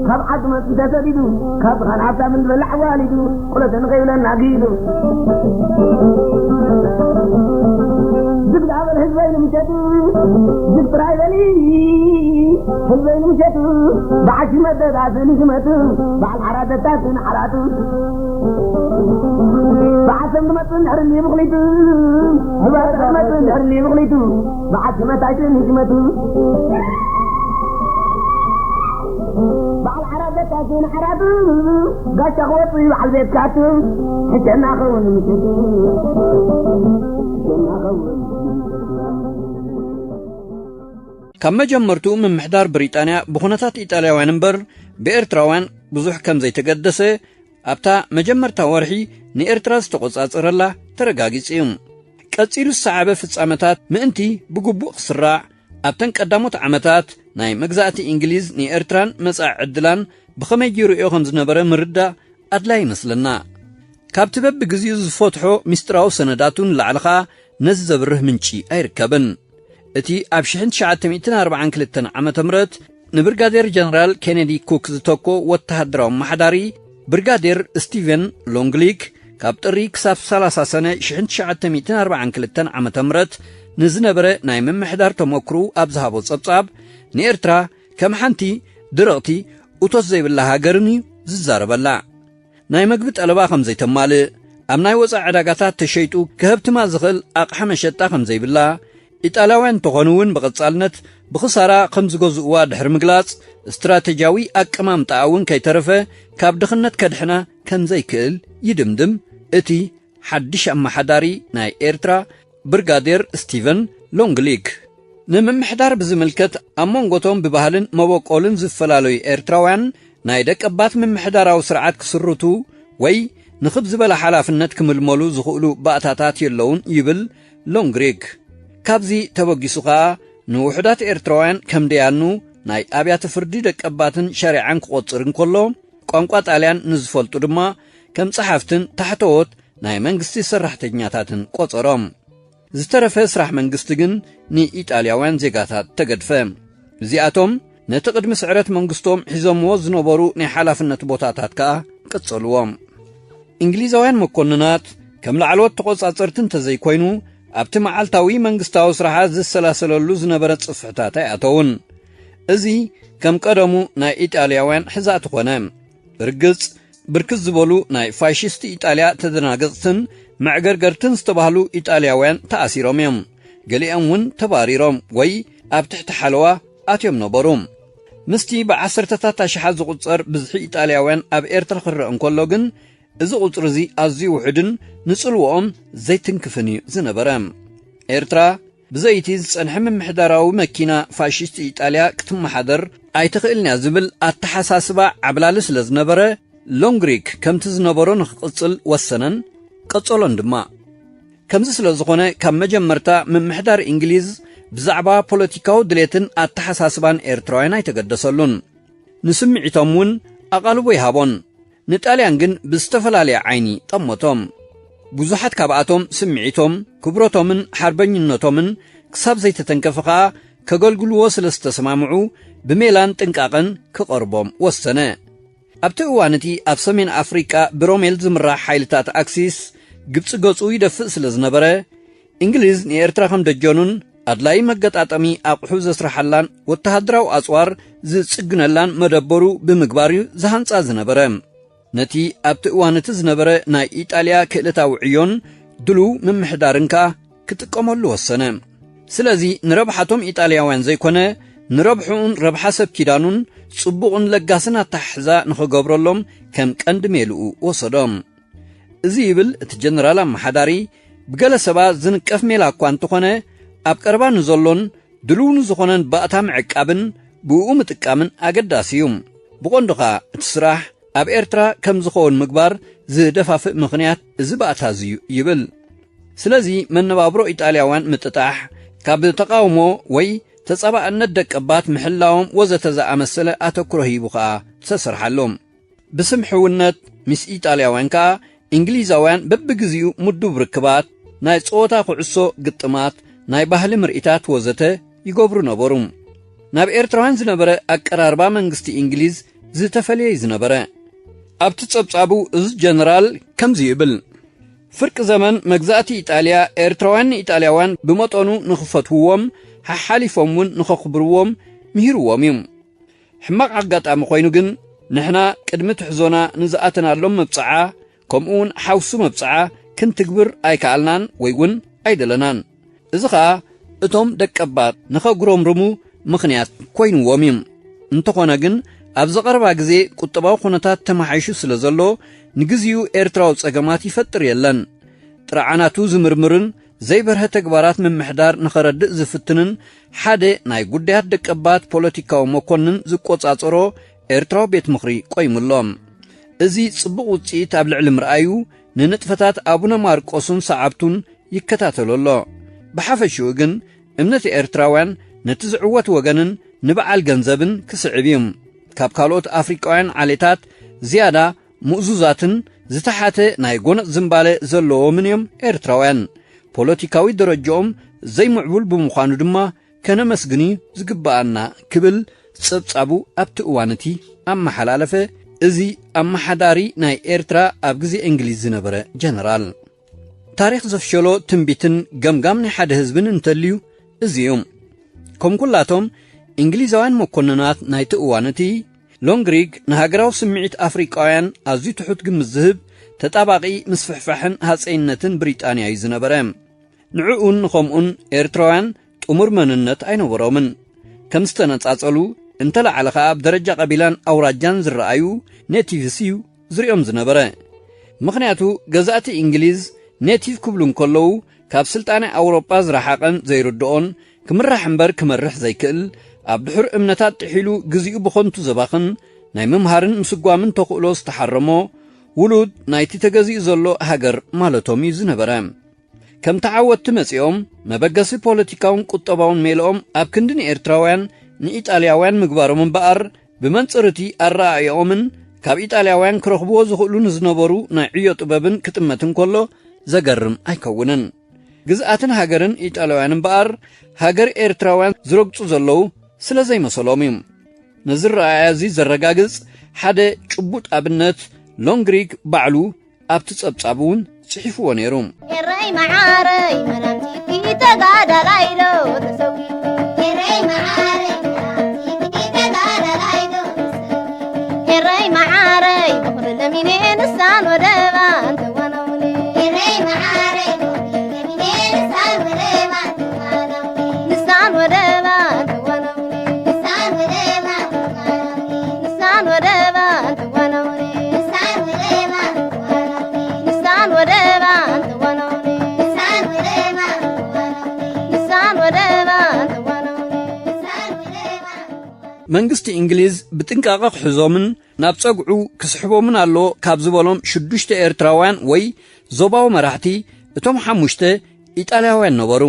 ካብ ዓዲ መጺኡ ተሰዲዱ፣ ካብ ብኻን ሃብታምን ዝበልዕ ኣዋሊዱ፣ ቁለተ ንኸይብለና ጊዱ። ዝግዳ በል ህዝበይ ንምሸቱ፣ ዝግ ጥራይ በሊ ህዝበይ ንምሸቱ፣ ብዓሺ መደዳትን ይሽመቱ፣ በዓል ዓራተታትን ዓራቱ። ብዓሰም ዝመጽእ እንድሕር እኒ ብኽሊቱ፣ ብዓሰም ዝመጽእ እንድሕር እኒ ብኽሊቱ፣ ብዓሲ መታይትን ህሽመቱ። በዓል ዓራት ዘካትን ዓራቱ፣ ጋሻ ክወጽእ በዓል ቤትካቱ፣ ሕሸና ኸውን ምሽቱ፣ ሕሸና ኸውን። ካብ መጀመርትኡ ምምሕዳር ብሪጣንያ ብኹነታት ኢጣልያውያን እምበር ብኤርትራውያን ብዙሕ ከም ዘይተገደሰ ኣብታ መጀመርታ ወርሒ ንኤርትራ ዝተቖጻጸረላ ተረጋጊጹ እዩ። ቀጺሉ ዝሰዓበ ፍጻመታት ምእንቲ ብግቡእ ክስራዕ፣ ኣብተን ቀዳሞት ዓመታት ናይ መግዛእቲ እንግሊዝ ንኤርትራን መጻኢ ዕድላን ብኸመይ ይርእዮ ከም ዝነበረ ምርዳእ ኣድላይ ይመስለና። ካብቲ በብግዜኡ ዝፈትሖ ምስጢራዊ ሰነዳቱ ንላዕሊ ኸኣ ነዚ ዘብርህ ምንጪ ኣይርከብን። እቲ ኣብ ሽሕን ትሽዓተ ሚእትን ኣርባዓን ክልተን ዓመተ ምህረት ንብርጋዴር ጀነራል ኬነዲ ኩክ ዝተኮ ወተሃደራዊ ኣመሓዳሪ ብርጋዴር ስቲቨን ሎንግሊክ ካብ ጥሪ ክሳብ ሰላሳ ሰነ ሽሕን ትሽዓተ ሚእትን ኣርባዓን ክልተን ዓመተ ምህረት ንዝነበረ ናይ ምምሕዳር ተመክሮኡ ኣብ ዝሃቦ ጸብጻብ ንኤርትራ ከም ሓንቲ ደረቕቲ እቶት ዘይብላ ሃገርን እዩ ዝዛረበላ። ናይ መግቢ ጠለባ ከም ዘይተማልእ፣ ኣብ ናይ ወጻኢ ዕዳጋታት ተሸይጡ ክህብትማ ዝኽእል ኣቕሓ መሸጣ ከም ዘይብላ፣ ኢጣልያውያን እንተኾኑ እውን ብቐጻልነት ብኽሳራ ከም ዝገዝእዋ ድሕሪ ምግላጽ፣ ስትራተጂያዊ ኣቀማምጣኣ እውን ከይተረፈ ካብ ድኽነት ከድሕና ከም ዘይክእል ይድምድም እቲ ሓድሽ ኣመሓዳሪ ናይ ኤርትራ ብርጋዴር ስቲቨን ሎንግሊክ። ንምምሕዳር ብዝምልከት ኣብ መንጎቶም ብባህልን መበቆልን ዝፈላለዩ ኤርትራውያን ናይ ደቀባት ምምሕዳራዊ ስርዓት ክስርቱ ወይ ንኽብ ዝበለ ሓላፍነት ክምልመሉ ዝኽእሉ ባእታታት የለውን ይብል ሎንግሪክ። ካብዚ ተበጊሱ ኸኣ ንውሑዳት ኤርትራውያን ከም ደያኑ ናይ ኣብያተ ፍርዲ ደቀባትን ሸሪዓን ክቖጽር እንከሎ፣ ቋንቋ ጣልያን ንዝፈልጡ ድማ ከም ጸሓፍትን ታሕተዎት ናይ መንግስቲ ሰራሕተኛታትን ቆጸሮም። ዝተረፈ ስራሕ መንግስቲ ግን ንኢጣልያውያን ዜጋታት ተገድፈ። እዚኣቶም ነቲ ቅድሚ ስዕረት መንግስቶም ሒዞምዎ ዝነበሩ ናይ ሓላፍነት ቦታታት ከኣ ቀጸልዎም። እንግሊዛውያን መኮንናት ከም ላዕለዎት ተቖጻጸርቲ እንተዘይኮይኑ፣ ኣብቲ መዓልታዊ መንግስታዊ ስራሓት ዝሰላሰለሉ ዝነበረ ጽፍሕታት ኣይኣተውን። እዚ ከም ቀደሙ ናይ ኢጣልያውያን ሕዛእቲ ኮነ። ብርግጽ፣ ብርክት ዝበሉ ናይ ፋሽስት ኢጣልያ ተደናገጽትን መዕገርገርትን ዝተባህሉ ኢጣልያውያን ተኣሲሮም እዮም። ገሊኦም እውን ተባሪሮም ወይ ኣብ ትሕቲ ሓለዋ ኣትዮም ነበሩ። ምስቲ ብዓሰርተታት ኣሽሓት ዝቑጸር ብዝሒ ኢጣልያውያን ኣብ ኤርትራ ክረአ እንከሎ ግን፣ እዚ ቁጽሪ እዚ ኣዝዩ ውሑድን ንጽልዎኦም ዘይትንክፍን እዩ ዝነበረ። ኤርትራ ብዘይቲ ዝጸንሐ ምምሕዳራዊ መኪና ፋሽስት ኢጣልያ ክትመሓደር ኣይትኽእልን እያ ዝብል ኣተሓሳስባ ዓብላሊ ስለ ዝነበረ፣ ሎንግሪክ ከምቲ ዝነበሮ ንኽቕጽል ወሰነን፣ ቀጸሎን ድማ። ከምዚ ስለ ዝኾነ፣ ካብ መጀመርታ ምምሕዳር እንግሊዝ ብዛዕባ ፖለቲካዊ ድሌትን ኣተሓሳስባን ኤርትራውያን ኣይተገደሰሉን። ንስምዒቶም እውን ኣቓልቦ ይሃቦን። ንጣልያን ግን ብዝተፈላለየ ዓይኒ ጠመቶም። ብዙሓት ካብኣቶም ስምዒቶም፣ ክብረቶምን ሓርበኝነቶምን ክሳብ ዘይተተንከፈ ኸኣ ከገልግልዎ ስለ ዝተሰማምዑ፣ ብሜላን ጥንቃቐን ክቐርቦም ወሰነ። ኣብቲ እዋን እቲ ኣብ ሰሜን ኣፍሪቃ ብሮሜል ዝምራሕ ሓይልታት ኣክሲስ ግብጺ ገጹ ይደፍእ ስለ ዝነበረ፣ እንግሊዝ ንኤርትራ ከም ደጀኑን ኣድላዪ መገጣጠሚ ኣቑሑ ዘስርሓላን ወተሃደራዊ ኣጽዋር ዝጽግነላን መደበሩ ብምግባር እዩ ዝሃንጻ ዝነበረ። ነቲ ኣብቲ እዋን እቲ ዝነበረ ናይ ኢጣልያ ክእለታዊ ዕዮን ድሉው ምምሕዳርን ከኣ ክጥቀመሉ ወሰነ። ስለዚ ንረብሓቶም ኢጣልያውያን ዘይኮነ፣ ንረብሕኡን ረብሓ ሰብ ኪዳኑን ጽቡቕን ለጋስን ኣተሓሕዛ ንኽገብረሎም ከም ቀንዲ ሜልኡ ወሰዶ። እዚ ይብል እቲ ጀነራል ኣመሓዳሪ፣ ብገለ ሰባት ዝንቀፍ ሜላ እኳ እንተኾነ፣ ኣብ ቀረባ ንዘሎን ድሉው ንዝኾነን ባእታ ምዕቃብን ብእኡ ምጥቃምን ኣገዳሲ እዩ። ብቐንዱ ኸኣ እቲ ስራሕ ኣብ ኤርትራ ከም ዝኸውን ምግባር ዝደፋፍእ ምኽንያት እዚ ባእታ እዚ እዩ ይብል። ስለዚ መነባብሮ ኢጣልያውያን ምጥጣሕ፣ ካብ ተቓውሞ ወይ ተጻባእነት ደቀባት ምሕላዎም ወዘተ ዝኣመሰለ ኣተኩሮ ሂቡ ኸኣ ተሰርሓሉ። ብስም ሕውነት ምስ ኢጣልያውያን ከኣ እንግሊዛውያን በብግዜኡ ምዱብ ርክባት፣ ናይ ጸወታ ኩዕሶ ግጥማት፣ ናይ ባህሊ ምርኢታት ወዘተ ይገብሩ ነበሩ። ናብ ኤርትራውያን ዝነበረ ኣቀራርባ መንግስቲ እንግሊዝ ዝተፈልየ እዩ ዝነበረ። ኣብቲ ጸብጻቡ እዚ ጀነራል ከምዚ ይብል፣ ፍርቂ ዘመን መግዛእቲ ኢጣልያ ኤርትራውያን ንኢጣልያውያን ብመጠኑ ንኽፈትውዎም፣ ሓሓሊፎም እውን ንኸኽብርዎም ምሂርዎም እዩ። ሕማቕ ኣጋጣሚ ኮይኑ ግን፣ ንሕና ቅድሚ ትሕዞና ንዝኣተናሎም መብጽዓ፣ ከምኡውን ሓውሲ መብጽዓ ክንትግብር ኣይከኣልናን ወይ እውን ኣይደለናን። እዚ ኸኣ እቶም ደቀባት ንኸጉረምርሙ ምኽንያት ኮይንዎም እዩ። እንተኾነ ግን፣ ኣብዚ ቀረባ ግዜ ቁጠባዊ ኩነታት ተመሓይሹ ስለ ዘሎ፣ ንግዚኡ ኤርትራዊ ጸገማት ይፈጥር የለን። ጥርዓናቱ ዝምርምርን ዘይበርሀ ተግባራት ምምሕዳር ንኸረድእ ዝፍትንን ሓደ ናይ ጉዳያት ደቀባት ፖለቲካዊ መኮንን ዝቆጻጸሮ ኤርትራዊ ቤት ምኽሪ ቆይሙ ኣሎ። እዚ ጽቡቕ ውጽኢት ኣብ ልዕሊ ምርኣዩ፣ ንንጥፈታት ኣቡነ ማርቆስን ሰዓብቱን ይከታተሎ ኣሎ። ብሓፈሽኡ ግን፣ እምነት ኤርትራውያን ነቲ ዝዕወት ወገንን ንበዓል ገንዘብን ክስዕብ እዩ። ካብ ካልኦት ኣፍሪቃውያን ዓሌታት ዝያዳ ምእዙዛትን ዝተሓተ ናይ ጎነጽ ዝንባለ ዘለዎምን እዮም ኤርትራውያን። ፖለቲካዊ ደረጃኦም ዘይምዕቡል ብምዃኑ ድማ ከነመስግን እዩ ዝግብኣና ክብል ጸብጻቡ ኣብቲ እዋን እቲ ኣመሓላለፈ። እዚ ኣመሓዳሪ ናይ ኤርትራ ኣብ ግዜ እንግሊዝ ዝነበረ ጀነራል። ታሪኽ ዘፍሸሎ ትንቢትን ገምጋም ናይ ሓደ ህዝብን እንተልዩ እዚ እዩ። ከም ኩላቶም እንግሊዛውያን መኮንናት ናይቲ እዋን እቲ ሎንግሪግ ንሃገራዊ ስምዒት ኣፍሪቃውያን ኣዝዩ ትሑት ግምት ዝህብ፣ ተጣባቒ ምስፍሕፋሕን ሃጸይነትን ብሪጣንያ እዩ ዝነበረ። ንዕኡን ንኸምኡን ኤርትራውያን ጥሙር መንነት ኣይነበሮምን። ከም ዝተነጻጸሉ፣ እንተለዓለ ኸኣ ኣብ ደረጃ ቀቢላን ኣውራጃን ዝረኣዩ ኔቲቭስ እዩ ዝርእዮም ዝነበረ። ምኽንያቱ፣ ገዛእቲ እንግሊዝ ኔቲቭ ክብሉ እንከለዉ፣ ካብ ስልጣነ ኣውሮጳ ዝረሓቐን ዘይርድኦን፣ ክምራሕ እምበር ክመርሕ ዘይክእል፣ ኣብ ድሑር እምነታት ጥሒሉ ግዜኡ ብኸንቱ ዘባኽን፣ ናይ ምምሃርን ምስጓምን ተኽእሎ ዝተሓረሞ፣ ውሉድ ናይቲ ተገዚኡ ዘሎ ሃገር ማለቶም እዩ ዝነበረ። ከም ተዓወትቲ መጺኦም፣ መበገሲ ፖለቲካውን ቁጠባውን ሜልኦም ኣብ ክንዲ ንኤርትራውያን ንኢጣልያውያን ምግባሮም እምበኣር፣ ብመንጽር እቲ ኣረኣእያኦምን ካብ ኢጣልያውያን ክረኽብዎ ዝኽእሉ ንዝነበሩ ናይ ዕዮ ጥበብን ክጥመት እንከሎ ዘገርም ኣይከውንን። ግዝኣትን ሃገርን ኢጣልያውያን እምበኣር፣ ሃገር ኤርትራውያን ዝረግጹ ዘለዉ ስለ ዘይመሰሎም እዩ። ነዚ ረኣያ እዚ ዘረጋግጽ ሓደ ጭቡጥ ኣብነት ሎንግሪግ ባዕሉ ኣብቲ ጸብጻብ እውን ጽሒፍዎ ነይሩ። ኤረይ መዓረይ መናምቲ ተጋዳላይ ዶ ተሰዊኡ? ኤረይ መዓረይ መናምቲ ተጋዳላይ ዶ ተሰዊኡ? ኤረይ መዓረይ በኹሪ ለሚነ ንሳን ወደባ እንተዋናውኒ። ኤረይ መዓረይ በኹሪ ለሚነ ንሳን ወደባ እንተዋናውኒ። ንሳን ወደባ እንተዋናውኒ። ንሳን ወደባ እንተዋናውኒ። ንሳን ወደባ እንተዋናውኒ። ንሳን ወደባ እንተዋናውኒ። ንሳን ወደባ እንተዋናውኒ። ንሳን ወደባ እንተዋናውኒ። ንሳን ወደባ እንተዋናውኒ። ንሳን ወደባ መንግስቲ እንግሊዝ ብጥንቃቐ ክሕዞምን ናብ ጸግዑ ክስሕቦምን ኣለዎ ካብ ዝበሎም ሽዱሽተ ኤርትራውያን ወይ ዞባዊ መራሕቲ፣ እቶም ሓሙሽተ ኢጣልያውያን ነበሩ።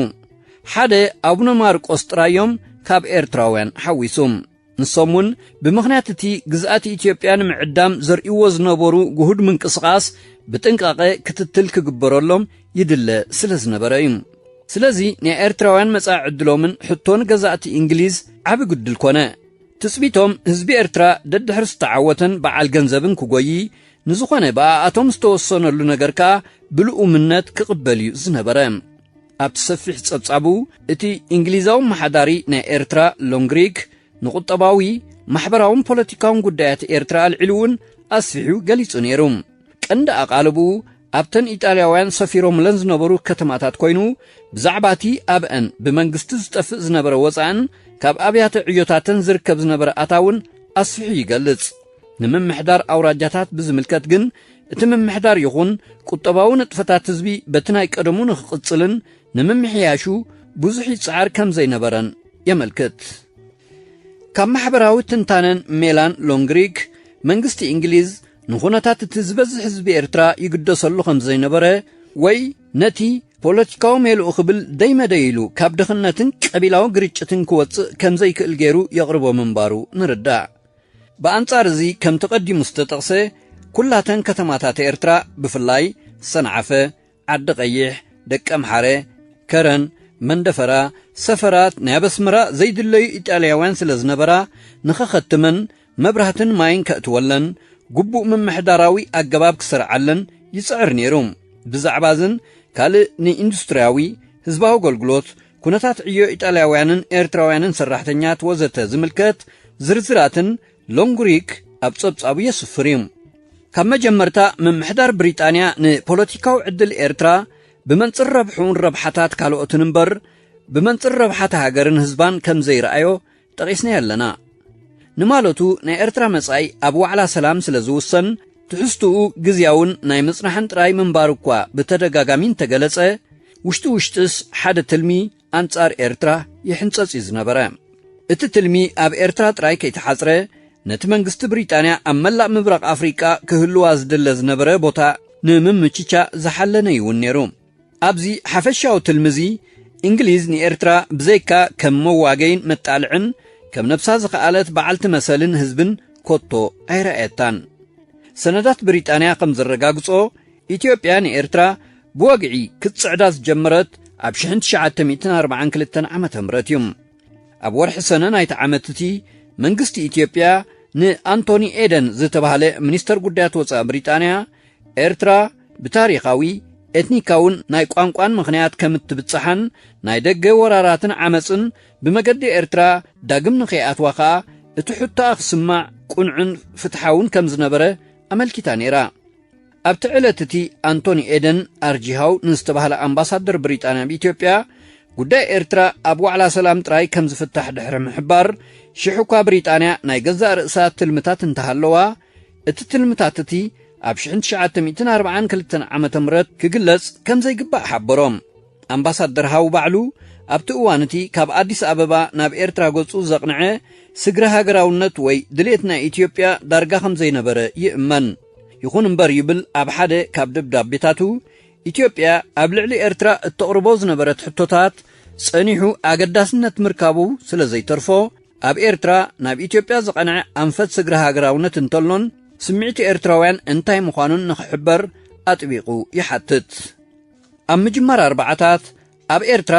ሓደ ኣቡነ ማርቆስ ጥራይ እዮም ካብ ኤርትራውያን ሓዊሱ። ንሶም እውን ብምኽንያት እቲ ግዝኣት ኢትዮጵያ ንምዕዳም ዘርእይዎ ዝነበሩ ግሁድ ምንቅስቓስ ብጥንቃቐ ክትትል ክግበረሎም ይድለ ስለ ዝነበረ እዩ። ስለዚ ናይ ኤርትራውያን መጻኢ ዕድሎምን ሕቶ ንገዛእቲ እንግሊዝ ዓቢ ግድል ኮነ። ትጽቢቶም ህዝቢ ኤርትራ ደድሕሪ ዝተዓወተን በዓል ገንዘብን ክጎዪ፣ ንዝኾነ ብኣኣቶም ዝተወሰነሉ ነገር ከኣ ብልኡምነት ክቕበል እዩ ዝነበረ። ኣብቲ ሰፊሕ ጸብጻቡ፣ እቲ እንግሊዛዊ ኣመሓዳሪ ናይ ኤርትራ ሎንግሪክ ንቁጠባዊ፣ ማሕበራውን ፖለቲካውን ጉዳያት ኤርትራ ኣልዒሉ እውን ኣስፊሑ ገሊጹ ነይሩ። ቀንዲ ኣቓልብኡ ኣብተን ኢጣልያውያን ሰፊሮምለን ዝነበሩ ከተማታት ኮይኑ፣ ብዛዕባ እቲ ኣብአን ብመንግስቲ ዝጠፍእ ዝነበረ ወጻእን ካብ ኣብያተ ዕዮታተን ዝርከብ ዝነበረ ኣታውን ኣስፊሑ ይገልጽ። ንምምሕዳር ኣውራጃታት ብዝምልከት ግን፣ እቲ ምምሕዳር ይኹን ቁጠባዊ ንጥፈታት ህዝቢ በቲ ናይ ቀደሙ ንኽቕጽልን ንምምሕያሹ ብዙሕ ይጽዓር ከም ዘይነበረን የመልክት። ካብ ማሕበራዊ ትንታነን ሜላን ሎንግሪክ፣ መንግስቲ እንግሊዝ ንኹነታት እቲ ዝበዝሕ ህዝቢ ኤርትራ ይግደሰሉ ከም ዘይነበረ፣ ወይ ነቲ ፖለቲካዊ ሜልኡ ክብል ደይመደይ ኢሉ ካብ ድኽነትን ቀቢላዊ ግርጭትን ክወጽእ ከም ዘይክእል ገይሩ የቕርቦ ምንባሩ ንርዳእ። ብኣንጻር እዚ፣ ከምቲ ቀዲሙ ዝተጠቕሰ፣ ኩላተን ከተማታት ኤርትራ፣ ብፍላይ ሰንዓፈ፣ ዓዲ ቀይሕ፣ ደቀምሓረ፣ ከረን፣ መንደፈራ፣ ሰፈራት ናይ ኣብ ኣስመራ ዘይድለዩ ኢጣልያውያን ስለ ዝነበራ፣ ንኸኸትመን መብራህትን ማይን ከእትወለን፣ ግቡእ ምምሕዳራዊ ኣገባብ ክሰርዓለን ይጽዕር ነይሩ። ብዛዕባ እዝን ካልእ ንኢንዱስትርያዊ፣ ህዝባዊ ኣገልግሎት፣ ኩነታት ዕዮ ኢጣልያውያንን ኤርትራውያንን ሰራሕተኛት ወዘተ ዝምልከት ዝርዝራትን ሎንግሪክ ኣብ ጸብጻቡ የስፍር እዩ። ካብ መጀመርታ ምምሕዳር ብሪጣንያ ንፖለቲካዊ ዕድል ኤርትራ ብመንጽር ረብሕኡን ረብሓታት ካልኦትን እምበር፣ ብመንጽር ረብሓት ሃገርን ህዝባን ከም ዘይረኣዮ ጠቒስናዮ ኣለና። ንማለቱ ናይ ኤርትራ መጻኢ ኣብ ዋዕላ ሰላም ስለ ዝውሰን፣ ትሕዝትኡ ግዝያውን ናይ ምጽናሕን ጥራይ ምንባሩ እኳ ብተደጋጋሚ እንተገለጸ፣ ውሽጢ ውሽጥስ ሓደ ትልሚ ኣንጻር ኤርትራ ይሕንጸጽ እዩ ዝነበረ። እቲ ትልሚ ኣብ ኤርትራ ጥራይ ከይተሓጽረ፣ ነቲ መንግስቲ ብሪጣንያ ኣብ መላእ ምብራቕ ኣፍሪቃ ክህልዋ ዝደለ ዝነበረ ቦታ ንምምችቻ ዝሓለነ እዩ እውን ነይሩ። ኣብዚ ሓፈሻዊ ትልሚ እዚ፣ እንግሊዝ ንኤርትራ ብዘይካ ከም መዋገይን መጣልዕን፣ ከም ነብሳ ዝኸኣለት በዓልቲ መሰልን ህዝብን ኮቶ ኣይረኣየታን። ሰነዳት ብሪጣንያ ከም ዘረጋግጾ፣ ኢትዮጵያ ንኤርትራ ብወግዒ ክትጽዕዳ ዝጀመረት ኣብ ሽሕን ትሽዓተ ሚእትን ኣርባዓን ክልተን ዓመተ ምህረት እዩ። ኣብ ወርሒ ሰነ ናይቲ ዓመት እቲ፣ መንግስቲ ኢትዮጵያ ንኣንቶኒ ኤደን ዝተባህለ ሚኒስተር ጉዳያት ወጻኢ ብሪጣንያ፣ ኤርትራ ብታሪኻዊ፣ ኤትኒካውን ናይ ቋንቋን ምኽንያት ከም እትብጽሓን፣ ናይ ደገ ወራራትን ዓመጽን ብመገዲ ኤርትራ ዳግም ንኸይኣትዋ ኸኣ እቲ ሕቶኣ ክስማዕ ቅኑዕን ፍትሓውን ከም ዝነበረ ኣመልኪታ ነይራ። ኣብቲ ዕለት እቲ ኣንቶኒ ኤደን ኣርጂሃው ንዝተባህለ ኣምባሳደር ብሪጣንያ ኣብ ኢትዮጵያ፣ ጉዳይ ኤርትራ ኣብ ዋዕላ ሰላም ጥራይ ከም ዝፍታሕ ድሕሪ ምሕባር፣ ሽሕ እኳ ብሪጣንያ ናይ ገዛእ ርእሳ ትልምታት እንተሃለዋ፣ እቲ ትልምታት እቲ ኣብ ሽሕን ትሽዓተ ሚእትን ኣርባዓን ክልተን ዓመተ ምህረት ክግለጽ ከም ዘይግባእ ሓበሮም። ኣምባሳደር ሃው ባዕሉ ኣብቲ እዋን እቲ ካብ ኣዲስ ኣበባ ናብ ኤርትራ ገጹ ዘቕንዐ ስግረ ሃገራውነት ወይ ድሌት ናይ ኢትዮጵያ ዳርጋ ከም ዘይነበረ ይእመን። ይኹን እምበር ይብል ኣብ ሓደ ካብ ደብዳቤታቱ፣ ኢትዮጵያ ኣብ ልዕሊ ኤርትራ እተቕርቦ ዝነበረት ሕቶታት ጸኒሑ ኣገዳስነት ምርካቡ ስለ ዘይተርፎ፣ ኣብ ኤርትራ ናብ ኢትዮጵያ ዝቐንዐ ኣንፈት ስግረ ሃገራውነት እንተሎን ስምዒት ኤርትራውያን እንታይ ምዃኑን ንኽሕበር ኣጥቢቑ ይሓትት። ኣብ ምጅማር ኣርባዓታት ኣብ ኤርትራ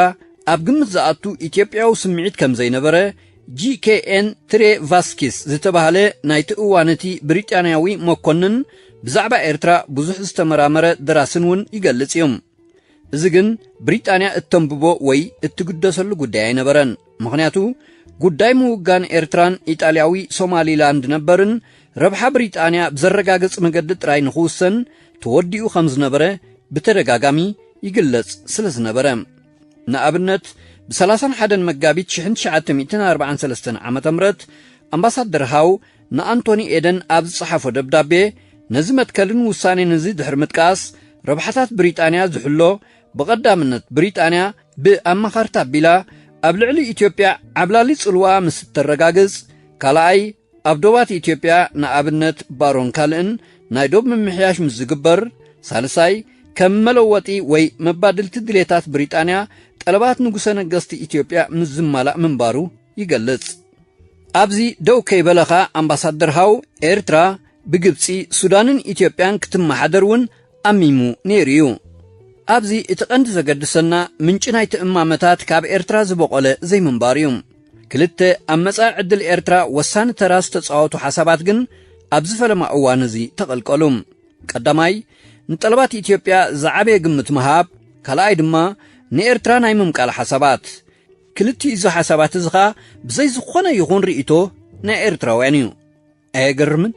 ኣብ ግምት ዝኣቱ ኢትዮጵያዊ ስምዒት ከም ዘይነበረ ጂ ኬ ኤን ትሬ ቫስኪስ ዝተባህለ ናይቲ እዋን እቲ ብሪጣንያዊ መኮንን ብዛዕባ ኤርትራ ብዙሕ ዝተመራመረ ደራስን እውን ይገልጽ እዩ። እዚ ግን ብሪጣንያ እተንብቦ ወይ እትግደሰሉ ጉዳይ ኣይነበረን። ምኽንያቱ ጉዳይ ምውጋን ኤርትራን ኢጣልያዊ ሶማሊላንድ ነበርን ረብሓ ብሪጣንያ ብዘረጋግጽ መገዲ ጥራይ ንኽውሰን ተወዲኡ ከም ዝነበረ ብተደጋጋሚ ይግለጽ ስለ ዝነበረ። ንኣብነት፣ ብ ሰላሳን ሓደን መጋቢት ሽሕን ትሽዓተ ሚእትን ኣርባዓን ሰለስተን ዓመተ ምህረት ኣምባሳደር ሃው ንኣንቶኒ ኤደን ኣብ ዝጸሓፎ ደብዳቤ፣ ነዚ መትከልን ውሳኔን እዚ ድሕሪ ምጥቃስ፣ ረብሓታት ብሪጣንያ ዝሕሎ፣ ብቐዳምነት ብሪጣንያ ብኣማኻርታ ኣቢላ ኣብ ልዕሊ ኢትዮጵያ ዓብላሊ ጽልዋ ምስ እተረጋግጽ፣ ካልኣይ ኣብ ዶባት ኢትዮጵያ ንኣብነት ባሮን ካልእን ናይ ዶብ ምምሕያሽ ምስ ዝግበር፣ ሳልሳይ ከም መለወጢ ወይ መባድልቲ ድሌታት ብሪጣንያ ጠለባት ንጉሰ ነገስቲ ኢትዮጵያ ምስ ዝማላእ ምንባሩ ይገልጽ። ኣብዚ ደው ከይበለ ኸኣ ኣምባሳደር ሃው ኤርትራ ብግብጺ፣ ሱዳንን ኢትዮጵያን ክትመሓደር እውን ኣሚሙ ነይሩ እዩ። ኣብዚ እቲ ቀንዲ ዘገድሰና ምንጪ ናይቲ እማመታት ካብ ኤርትራ ዝበቖለ ዘይምንባር እዩ። ክልተ ኣብ መጻኢ ዕድል ኤርትራ ወሳኒ ተራ ዝተጻወቱ ሓሳባት ግን ኣብዚ ፈለማ እዋን እዚ ተቐልቀሉ። ቀዳማይ፣ ንጠለባት ኢትዮጵያ ዝዓበየ ግምት ምሃብ፣ ካልኣይ ድማ ንኤርትራ ናይ ምምቃል ሓሳባት። ክልቲኡ እዚ ሓሳባት እዚ ኸኣ ብዘይ ዝኾነ ይኹን ርእይቶ ናይ ኤርትራውያን እዩ። ኣየገርምን?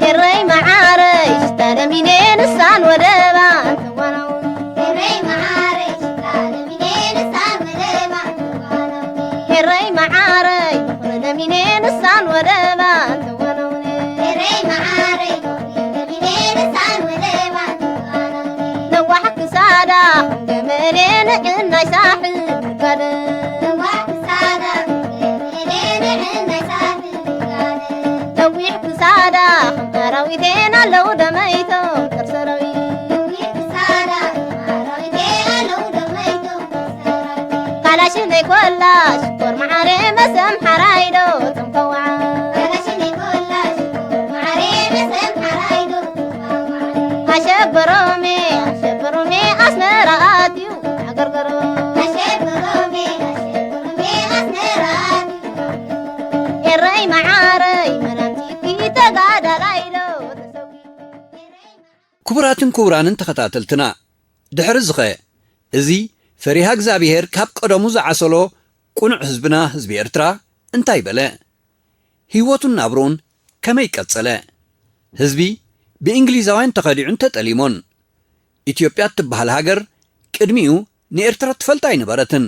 ኤረይ መዓረይ ሽታ ደሚኔ ንሳን ወደባን ተዋናውን። ኤረይ መዓረይ ሽታ ደሚኔ ንሳን ወደባን ተዋናውን። ኤረይ መዓረይ በኹሪ ደሚኔ ንሳን ወደባን ተዋናውን። ኤረይ መዓረይ በኹሪ ደሚኔ ንሳን ወደባን ተዋናውን። ነዋሕ ክሳዳ ከም ገመሌ ንዕናይ ሳሕል ጋደ። ነዋሕ ክሳዳ ከም ገመሌ ንዕናይ ሳሕል ጋደ። ነዊሕ ክሳዳ ከም ኣራዊቴን ኣለዉ ደመይቶም ጥር ሰራዊት። ነዊሕ ክሳዳ ከም ኣራዊቴን ኣለዉ ደመይቶም ጥር ሰራዊት። ካላሽነይ ኮላ ሽኮር መዓሬ መሰም ሓራይዶ ጽምከዋ። ካላሽነይ ኮላ ሽኮር መዓሬ መሰም ሓራይዶ ጽምከዋ። ኣሸበሮሜ ኣሸበሮሜ ኣስመራ ኣትዩ ኣገርገሮ። ኣሸበሮሜ ኣሸበሮሜ ኣስመራ ኣትዩ። ኤረይ መዓረይ መራምቲኪ ተጋዳላይ ዶ ተሰዊኡ። ክቡራትን ክቡራንን ተኸታተልትና፣ ድሕሪ ዝኸ እዚ ፈሪሃ እግዚኣብሄር ካብ ቀደሙ ዝዓሰሎ ቅኑዕ ህዝብና ህዝቢ ኤርትራ እንታይ በለ? ህይወቱን ናብርኡን ከመይ ቀጸለ? ህዝቢ ብእንግሊዛውያን ተኸዲዑን ተጠሊሞን። ኢትዮጵያ እትበሃል ሃገር ቅድሚኡ ንኤርትራ ትፈልጣ ኣይነበረትን።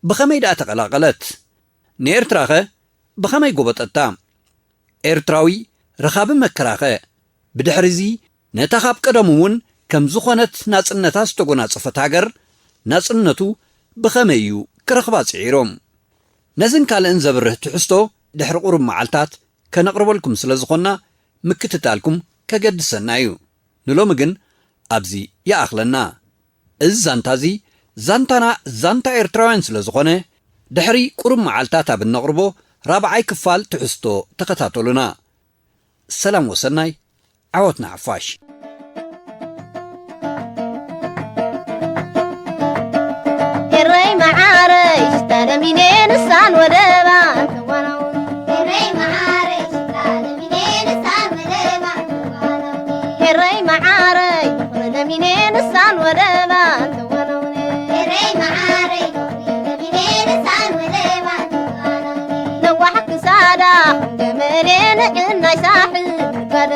ብኸመይ ደኣ ተቐላቐለት? ንኤርትራኸ ብኸመይ ጎበጠታ? ኤርትራዊ ረኻቢ መከራኸ ብድሕሪዚ ነታ ካብ ቀደሙ እውን ከም ዝኾነት ናጽነታ ዝተጎናጸፈት ሃገር ናጽነቱ ብኸመይ እዩ ክረኽባ ጽዒሮም? ነዝን ካልእን ዘብርህ ትሕዝቶ ድሕሪ ቁሩብ መዓልታት ከነቕርበልኩም ስለ ዝኾንና ምክትታልኩም ከገድሰና እዩ። ንሎሚ ግን ኣብዚ ይኣኽለና። እዚ ዛንታ እዚ ዛንታና ዛንታ ኤርትራውያን ስለ ዝኾነ ድሕሪ ቁሩብ መዓልታት ኣብ እነቕርቦ ራብዓይ ክፋል ትሕዝቶ ተኸታተሉና። ሰላም ወሰናይ፣ ዓወት ንሓፋሽ። ኤረይ መዓረይ ሽታ ደሚኔ ንሳን ወደባን ተዋናውን። ኤረይ መዓረይ ሽታ ደሚኔ ንሳን ወደባን ተዋናውን። ኤረይ መዓረይ በኹሪ ሚኔ ንሳን ወደባን ተዋናውኔ ኤረይ መዓረይ ሎሚ ሚኔ ንሳን ወደባን ተዋናውኔ ነዋሕ ክሳዳ ከም ገመሌ ንዕናይ ሳሕል ጋደ